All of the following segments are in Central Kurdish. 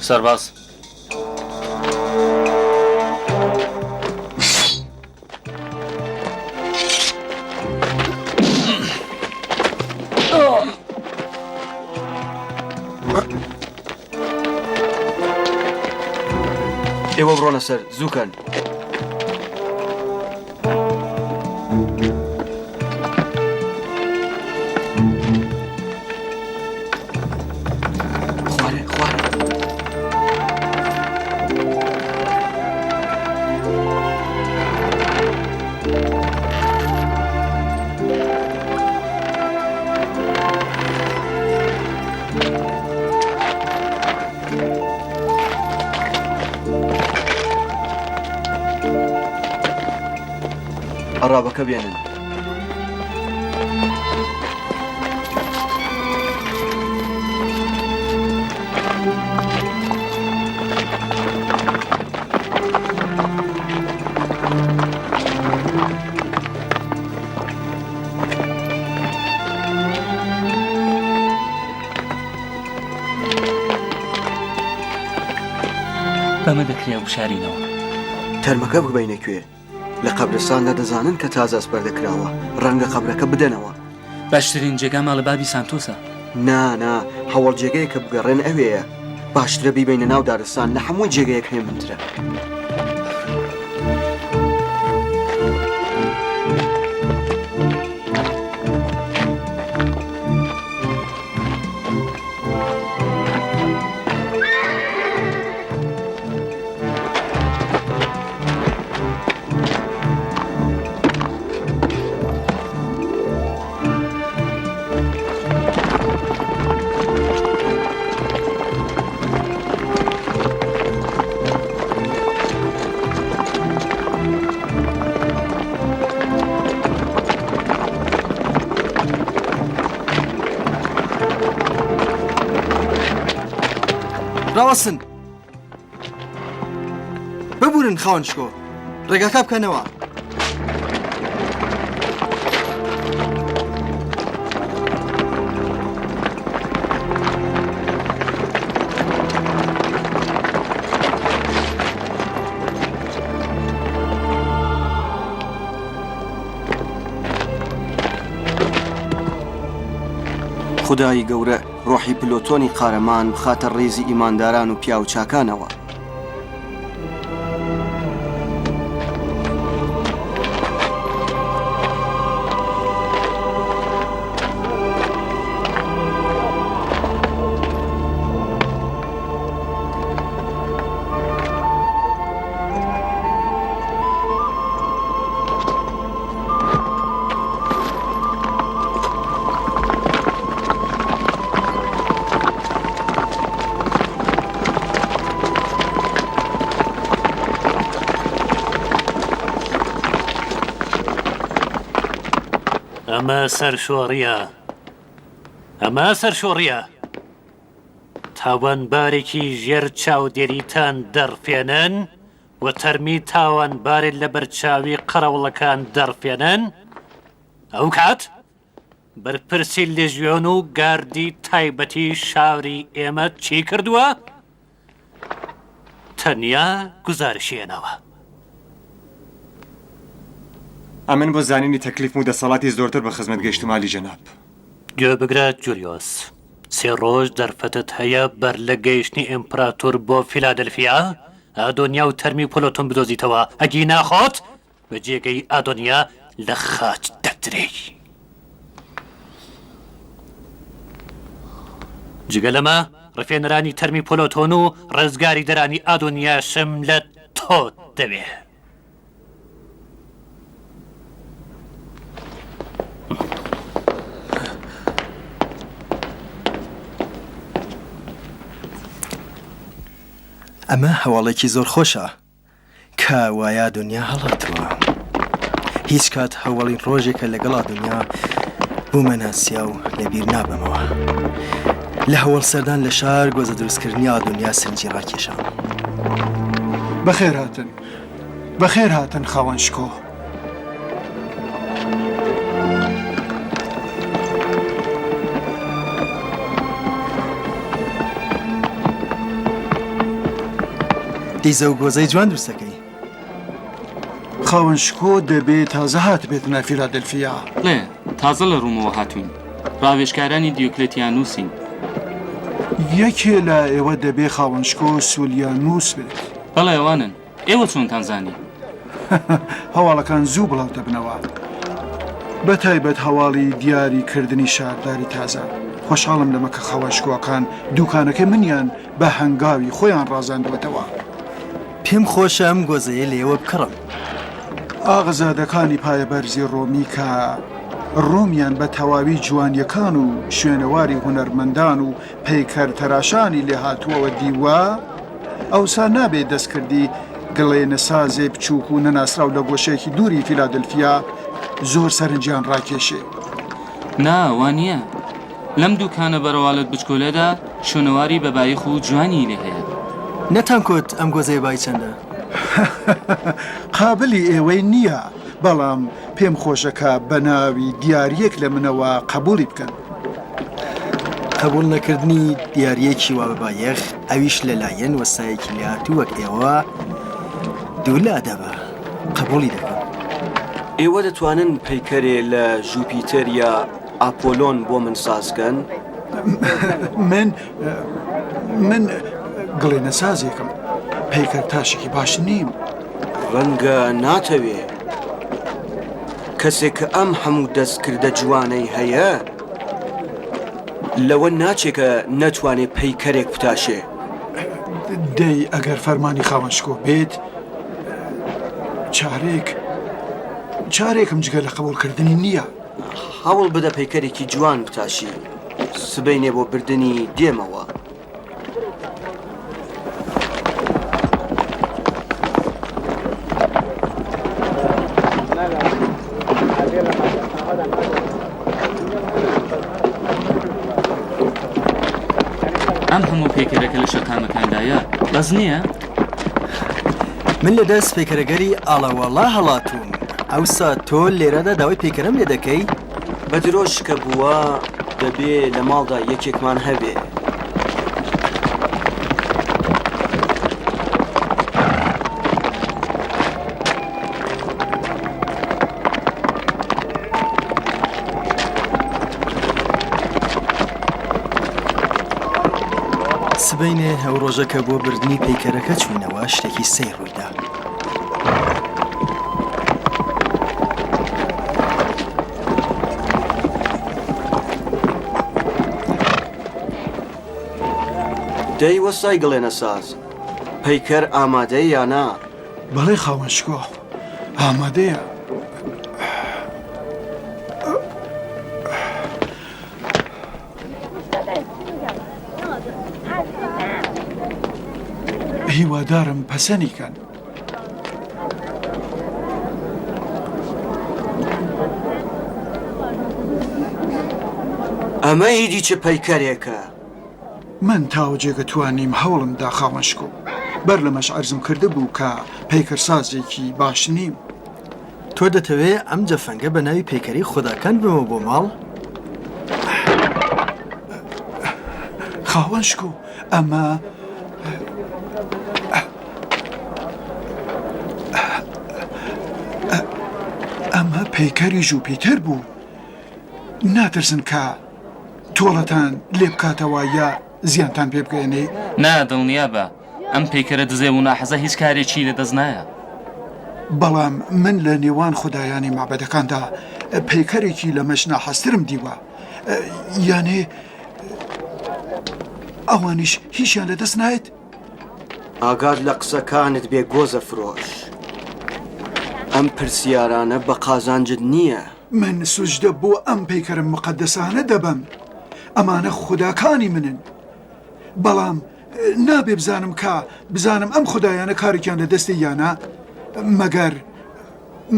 سەرباز. ئێوە بڕۆنە سەر زووکەن. خوارێ خوارێ. ئەڕابەکە بێنن. بەمە دەکرێ بشارینەوە. تەرمەکە ببەینە کوێ؟ لە قەبرستاندا دەزانن کە تازە ئەسپەردە کراوە، ڕەنگە قەبرەکە بدەنەوە. باشترین جێگا ماڵە بابی سانتۆسە. نا نا، هەوەڵ جێگەیەک کە بگەڕێن ئەوێیە. باشترە بیبەینە ناو دارستان، لە هەموو جێگەیەک هێمنترە. ڕاوەستن ببورن خاوەن شکۆ ڕێگاکە بکەنەوە. خودای گەورە ڕۆحی پلۆتۆنی قارەمان بخاتە ڕیزی ئیمانداران و پیاو چاکانەوە. ئەمە سەرشۆڕیە ئەمە سەرشۆڕیە تاوانبارێکی ژێر چاودێریتان دەڕفێنن و تەرمی تاوانبارێ لەبەرچاوی قەرەوڵەکان دەڕفێنن ئەوکات بەرپرسی لێژیۆن و گاردی تایبەتی شاری ئێمە چی کردووە؟ تەنیا گوزارشی هێناوە. ئەمن بۆ زانینی تەکلیفم و دەسەڵاتی زۆرتر بە خزمەت گەیشتم عالی جەناب. گوێ بگرە جولیۆس، سێ ڕۆژ دەرفەتت هەیە بەر لە گەیشتنی ئیمپراتۆر بۆ فیلادلفیا، ئادۆنیا و تەرمی پۆلۆتۆن بدۆزیتەوە، ئەگینا خۆت بە جێگەی ئادۆنیا لە خاچ دەدرێی. جگە لەمە، ڕفێنەرانی تەرمی پۆلۆتۆن و ڕزگاریدەرانی ئادۆنیاشم لە تۆ دەوێ. ئەمە هەواڵێکی زۆر خۆشە. کە وایا دونیا هەڵاتووە. هیچ کات هەوەڵین ڕۆژێکە لەگەڵا دونیا بوومە ناسیاو لەبیر نابەمەوە. لە هەوەڵ سەردان لە شار گۆزە دروستکردنی ئادونیا سرنجی ڕاکێشام. بەخێر هاتن، بەخێر هاتن خاوەن شکۆ. دیزە و گۆزەی جوان دروست دەکەی. خاوەن شکۆ دەبێ تازە هاتبێتنە فیلادلفیا. بەڵێ، تازە لە ڕوومەوە هاتووین. ڕاوێژکارانی دیۆکلێتیانوسین. یەکێ لە ئێوە دەبێ خاوەن شکۆ سولیانوس بێت. بەڵێ ئەوانن. ئێوە چۆنتان زانی؟ هەواڵەکان زوو بڵاو دەبنەوە. بە تایبەت هەواڵی دیاری کردنی شارداری تازە. خۆشحاڵم لەمە کە خاوەن شکۆکان دووکانەکەی منیان بە هەنگاوی خۆیان ڕازاندووەتەوە. پێم خۆشە ئەم گۆزەیە لە ئێوە بکڕم. ئاغازادەکانی پایەبەرزی ڕۆمی کە ڕۆمیان بە تەواوی جوانییەکان و شوێنەواری هونەرمەندان و پەیکەرتەراشانی لێهاتووەوە دیوە، ئەوسا نابێ دەستکردی گڵێنەسازێ بچووک و نەناسراو لە گۆشەیەکی دووری فیلادلفیا زۆر سەرنجیان ڕاکێشێ. نا، وا نییە. لەم دووکانە بەرەواڵەت بچکۆلەدا شوێنەواری بەبایەخ و جوانیی لێ هەیە. نەتانکوت ئەم گۆزەیە بای چەندە؟ قابلی ئێوەی نییە، بەڵام پێم خۆشە کە بە ناوی دیارییەک لە منەوە قەبووڵی بکەن. قەبووڵ نەکردنی دیارییەکی وا بەبایەخ، ئەویش لە لایەن وەستایەکی لێهاتوو وەک ئێوە، دوور لە ئەدەبە. قەبووڵی دەکەم. ئێوە دەتوانن پەیکەرێ لە ژوپیتەر یا ئاپۆلۆن بۆ من ساز کەن؟ من من گڵێنەسازێکم، پەیکەرتاشێکی باش نیم. ڕەنگە ناتەوێ کەسێک کە ئەم هەموو دەستکردە جوانەی هەیە لەوە ناچێ کە نەتوانێ پەیکەرێک بتاشێ. دەی ئەگەر فەرمانی خاوەن شکۆ بێت، چارێک چارێکم جگە لە قبوڵکردنی نییە. هەوڵ بدە پەیکەرێکی جوان بتاشی، سبەینێ بۆ بردنی دێمەوە. ئەم هەموو پەیکەرە کە لە شەقامەکاندایە بەس نییە؟ من لە دەست پەیکەرەگەری ئاڵەوەڵا هەڵاتووم، ئەوسا تۆ لێرەدا داوای پەیکەرەم لێ دەکەی؟ بە درۆش کە بووە دەبێ لە ماڵدا یەکێکمان هەبێ. سبەینێ ئەو ڕۆژە کە بۆ بردنی پەیکەرەکە چووینەوە شتێکی سەیر ڕوویدا. دەی وەستای گڵێنەساز، پەیکەر ئامادەیە یا نا؟ بەڵێ خاوەن شکۆ، ئامادەیە. هیوادارم پەسەنی کەن. ئەمە ئیدی چ پەیکەرێکە؟ من تاوە جێگە توانیم هەوڵم دا خاوەن شکۆ. بەر لەمەش عەرزم کردبوو کە پەیکەرسازێکی باش نیم. تۆ دەتەوێ ئەم جەفەنگە بە ناوی پەیکەری خوداکان ببەمەوە بۆ ماڵ؟ خاوەن شکۆ، ئەمە. ئەمە پەیکەری ژوپیتەر بوو. ناترسن کە تۆڵەتان لێ بکاتەوە یا زیانتان پێ بگەیەنێ؟ نا، دڵنیا بە، ئەم پەیکەرە دزێو و ناحەزە هیچ کارێکی لە دەست نایە. بەڵام من لە نێوان خودایانی مەعبەدەکاندا پەیکەرێکی لەمەش ناحەزترم دیوە. یانێ ئەوانیش هیچیان لە دەست نایەت؟ ئاگات لە قسەکانت بێ گۆزە فرۆش. ئەم پرسیارانە بە قازانجت نییە. من سوجدە بۆ ئەم پەیکەرە موقەدەسانە دەبەم. ئەمانە خوداکانی منن. بەڵام نابێ بزانم کە بزانم ئەم خودایانە کارێکیان لە دەستێ یا نا؟ مەگەر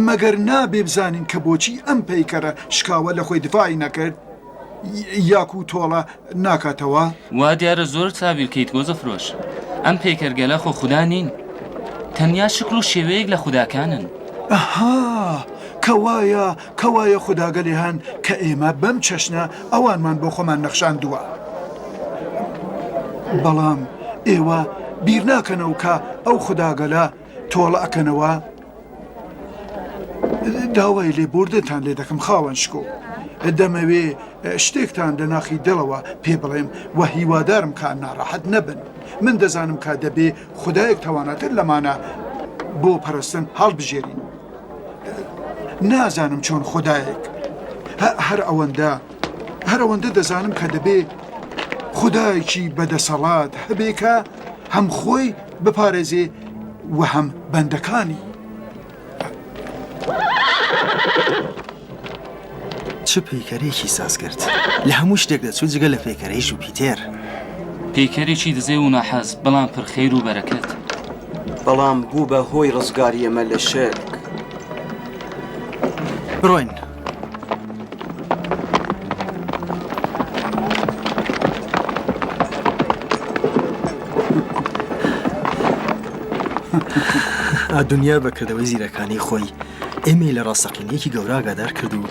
مەگەر نابێ بزانین کە بۆچی ئەم پەیکەرە شکاوە لە خۆی دفاعی نەکرد یاکو تۆڵە ناکاتەوە؟ وا دیارە زۆر چاویلکەیت گۆزە فرۆش. ئەم پەیکەرگەلە خۆ خودا نین. تەنیا شکڵ و شێوەیەک لە خوداکانن. ئەها! کەوایە کەوایە خوداگەلێ هەن کە ئێمە بەم چەشنە ئەوانمان بۆ خۆمان نەخشاندووە. بەڵام ئێوە. بیر ناکەنەوە کە ئەو خوداگەلە تۆڵە ئەکەنەوە؟ داوای لێبوردنتان لێ دەکەم خاوەن شکۆ. دەمەوێ شتێکتان لە ناخی دڵەوە پێ بڵێم و هیوادارم کە ناڕەحەت نەبن. من دەزانم کە دەبێ خودایەک تەواناتر لەمانە بۆ پەرستن هەڵبژێرین. نازانم چۆن خودایەک. هەر ئەوەندە هەر ئەوەندە دەزانم کە دەبێ خودایەکی بەدەسەڵات هەبێ کە هەم خۆی بپارێزێ و هەم بەندەکانی. چ پەیکەرێکی ساز کرد لە هەموو شتێک دەچوو جگە لە پەیکەرەی ژوپیتێر. پەیکەرێکی دزێو و ناحەز بەڵام پڕ خێر و بەرەکەت. بەڵام بوو بە هۆی ڕزگاری ئێمە لە شرک. بڕۆین. دنیا بە کردەوەی زیرەکانی خۆی ئێمەی لە ڕاستەقینەیەکی گەورە ئاگادار کرد و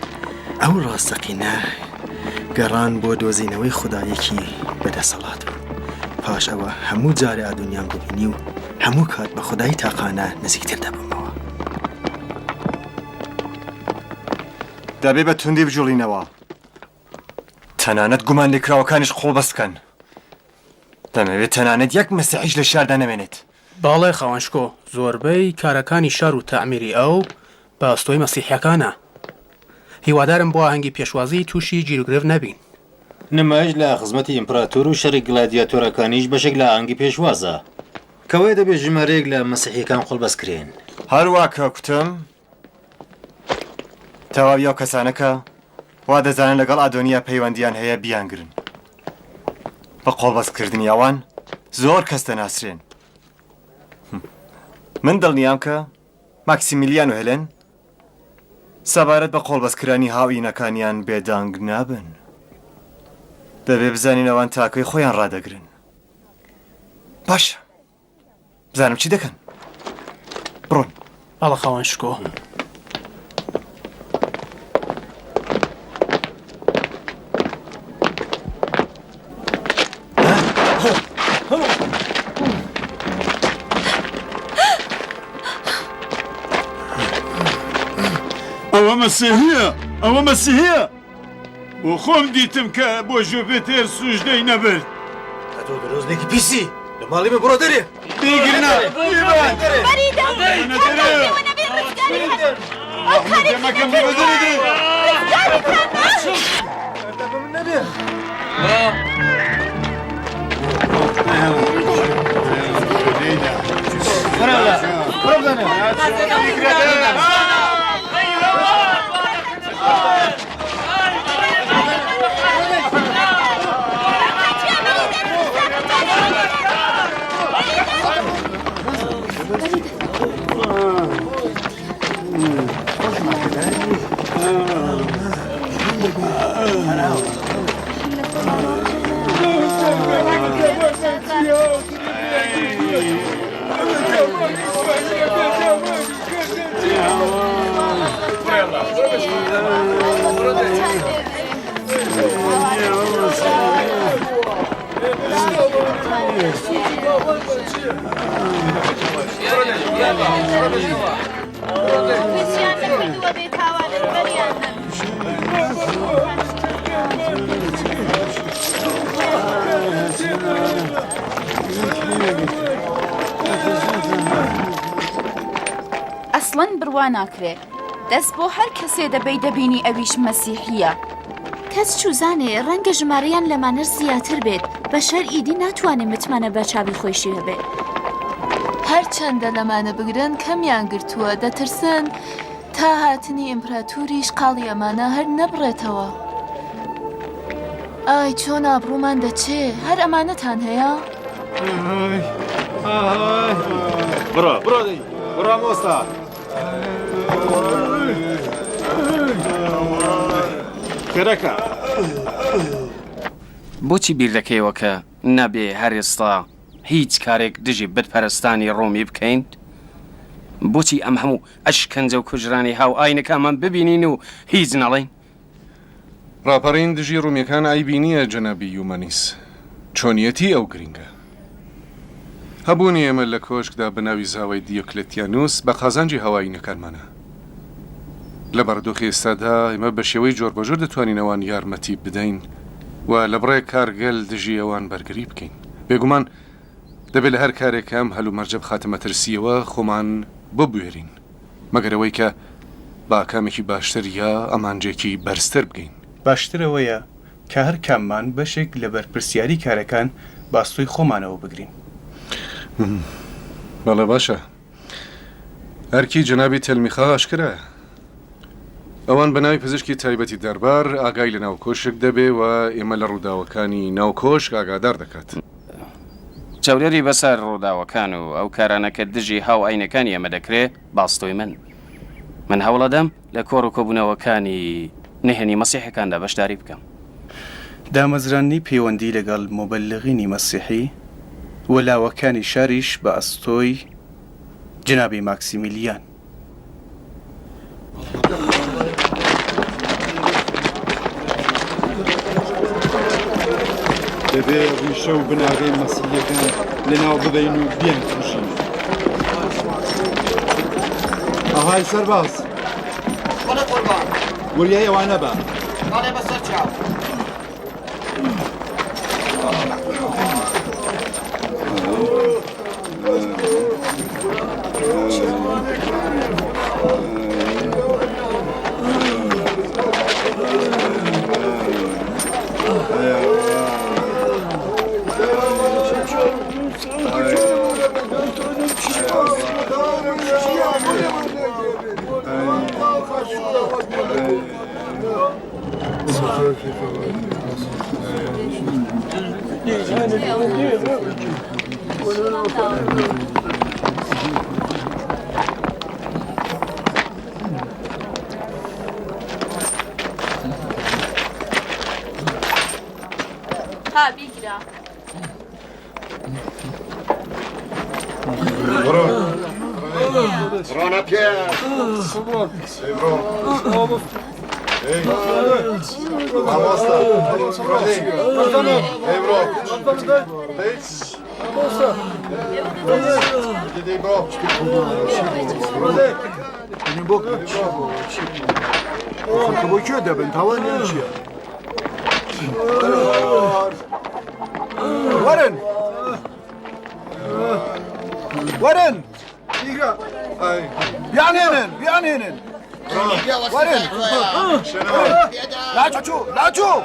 ئەو ڕاستەقینە گەڕان بۆ دۆزینەوەی خودایەکی بەدەسەڵات بوو. پاش ئەوە هەموو جارێ ئادونیام دەبینی و هەموو کات بە خودای تاقانە نزیکتر دەبوومەوە. دەبێ بە توندی بجوڵینەوە. تەنانەت گومانلێکراوەکانیش قۆڵبەست بکەن. دەمەوێت تەنانەت یەک مەسیحیش لە شاردا نەمێنێت. بەڵێ خاوەن شکۆ، زۆربەی کارەکانی شار و تەعمیری ئەو بە ئەستۆی مەسیحیەکانە. هیوادارم بۆ ئاهەنگی پێشوازی تووشی گیروگرفت نەبین. نمایش لە خزمەتی ئیمپراتۆر و شەڕی گلادیاتۆرەکانیش بەشێک لە ئاهەنگی پێشوازە. کەوایە دەبێ ژمارەیەک لە مەسیحیەکان قۆڵبەست کرێن. هەروا کە کوتم، تەواوی ئەو کەسانە کە وا دەزانن لەگەڵ ئادۆنیا پەیوەندییان هەیە بیانگرن. بە قۆڵبەستکردنی ئەوان زۆر کەس دەناسرێن. من دڵنیام کە ماکسیمیلیان و هێلێن سەبارەت بە قۆڵبەستکرانی هاوئینەکانیان بێدەنگ نابن. دەبێ بزانین ئەوان تاکەی خۆیان ڕادەگرن. باشە. بزانم چی دەکەن بڕۆن. بەڵێ خاوەن شکۆ. ئەوە مەسیحیە ئەوە مەسیحیە بۆ خۆم دیتم کە بۆ ژوپیتێر سوژدەی نەبرد. ئەتۆ درۆزنێکی پیسی لە ماڵی من بڕۆ دەرێ. بیگرنە ئەسڵەن بڕوا ناکرێ دەست بۆ هەر کەسێ دەبەی دەبینی ئەویش مەسیحییە. کەس چوزانێ ڕەنگە ژمارەیان لەمانەش زیاتر بێت، بەشەر ئیدی ناتوانێ متمانە بە چاوی خۆیشی هەبێ. هەرچەندە لەمانە بگرن کەمیان گرتووە، دەترسن تا هاتنی ئیمپراتوریش قاڵی ئەمانە هەر نەبڕێتەوە. ئای چۆن ئابڕوومان دەچێ، هەر ئەمانەتان هەیە؟ بڕۆ بڕۆ دەی بڕۆ مۆستا. خێراکە. بۆچی بیر دەکەیەوە کە نابێ هەر ئێستا هیچ کارێک دژی بتپەرستانی ڕۆمی بکەین؟ بۆچی ئەم هەموو ئەشکەنجە و کوژرانی هاوئاینەکانمان ببینین و هیچ نەڵێین؟ ڕاپەڕین دژی ڕومیەکان عەیبی نییە جەنابی یومەنیس، چۆنیەتی ئەو گرینگە. هەبوونی ئێمە لە کۆشکدا بە ناوی زاوای دیۆکلێتیانوس بە قازانجی هاوئایینەکانمانە. لە بارودۆخی ئێستادا ئێمە بە شێوەی جۆربەجۆر دەتوانین ئەوان یارمەتی بدەین و لە بڕێک کارگەل دژی ئەوان بەرگری بکەین. بێگومان دەبێ لە هەر کارێک کە ئەم هەلومەرجە بخاتە مەترسییەوە خۆمان ببوێرین، مەگەر ئەوەی کە بە ئاکامێکی باشتر یا ئامانجێکی بەرزتر بگەین. باشتر ئەوەیە کە هەر کاممان بەشێک لە بەرپرسیاری کارەکان بە ئەستۆی خۆمانەوە بگرین. بەڵێ باشە. ئەرکی جەنابی تەلمیخا ئاشکرایە. ئەوان بە ناوی پزیشکی تایبەتی دەربار ئاگای لە ناو کۆشک دەبێ و ئێمە لە ڕووداوەکانی ناو کۆشک ئاگادار دەکات. چاودێری بەسەر ڕووداوەکان و ئەو کارانە کە دژی هاوئاینەکانی ئێمە دەکرێ بە ئەستۆی من. من هەوڵەدەم لە کۆڕ و کۆبوونەوەکانی نهێنی مەسیحەکاندا بەشداری بکەم. دامەزراندنی پەیوەندی لەگەڵ موبەلغینی مەسیحی و لاوەکانی شاریش بە ئەستۆی جەنابی ماکسیمیلیان. دەبێ ڕیشە و بناغەی مەسیحیەکان لەناو ببەین و بیانکوژین. ئەهای سەرباز بەڵێ قوربان. وریای ئەوانە بە. بەڵێ بەسەر چاو. ها بیگرە. ڕۆنە پێ بۆ کوێ دەبن تاوانیان چییە؟ وەرن وەرن بیانهێنن بیانهێنن وەرن لاچوو لاچوو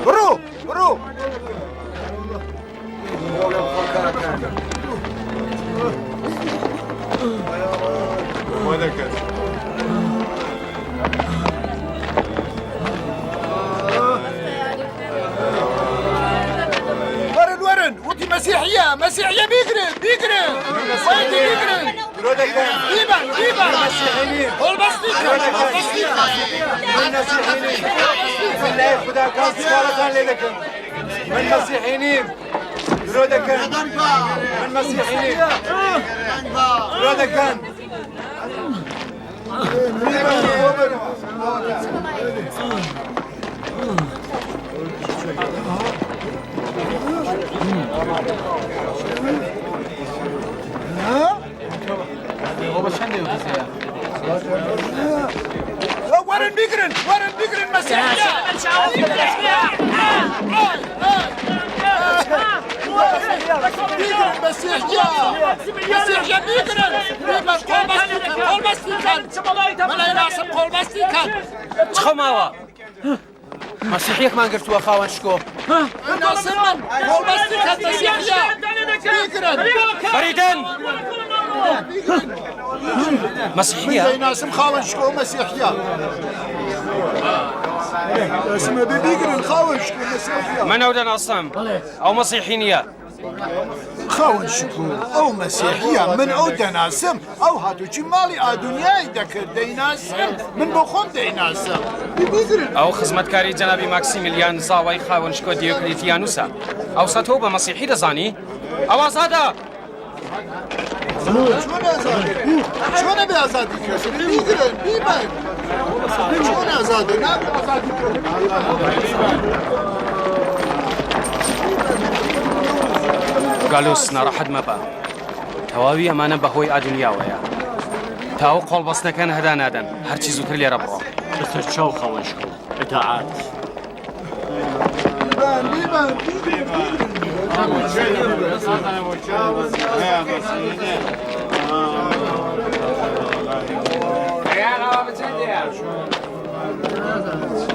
بڕۆ بڕۆ وەرن وەرن وتی مەسیحیە مەسیحیە بیگرن بیگرن وەیتی بیگرن بیبەن بیبەن قۆڵبەستی کەن قۆڵبەستی کەن بالله خوداکان سکاڵەتان لێ دەکەم من مەسیحی نیم درۆ دەکەن من مەسیحی نیم درۆ دەکەن وەرن بیگرن وەرن بیگرن مەسیحیە بیگرن مەسیحیە مەسیحیە بیگرن بیبەن قۆڵبەستی کەن قۆڵبەستی کەن مەلای ناسم قۆڵبەستی کەن چ خەماوە مەسیحیەکمان گرتووە خاوەن شکۆ. بەریدەن مەسیحیە ناسم خاوەن شکۆ مەسیحیە ناسمە بێ بیگرن خاوەن شکۆ مەسیحیە من ئەو دەناسم ئەو مەسیحی نییە. خاوەن شکۆ ئەو مەسیحیە من ئەو دەناسم ئەو هاتوچی ماڵی ئادونیای دەکرد دەیناسم من بۆ خۆم دەیناسم ئەو خزمەتکاری جەنابی ماکسیمیلیان زاوای خاوەن شکۆ دیۆکلیتیانوسە ئەوسا تۆ بە مەسیحی دەزانی ئەو ئازادە چۆن ئازادی چۆنە بێ ئازادی کەس بیگرن بیبەن. گالوس ناڕەحەت مەبە تەواوی ئەمانە بەهۆی ئادونیاوەیە تاو قۆڵبەستنەکان هەدا نادەن هەرچی زووتر لێرە بڕۆ بەسەر چاو خاوەن شکۆ ئیتاعات.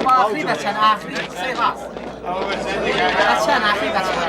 ئاخری بەچەند ئاخری قسەی ڕاست بەچەند ئاخری بەچەند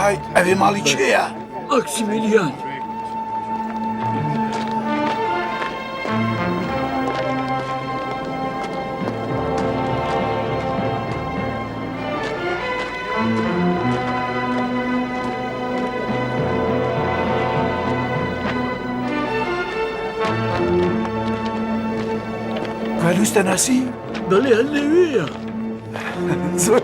های ئەوێ ماڵی کێیە؟ ماکسیمیلیان. گالوس دەناسی؟ بەڵێ هەر لەوێیە. زۆر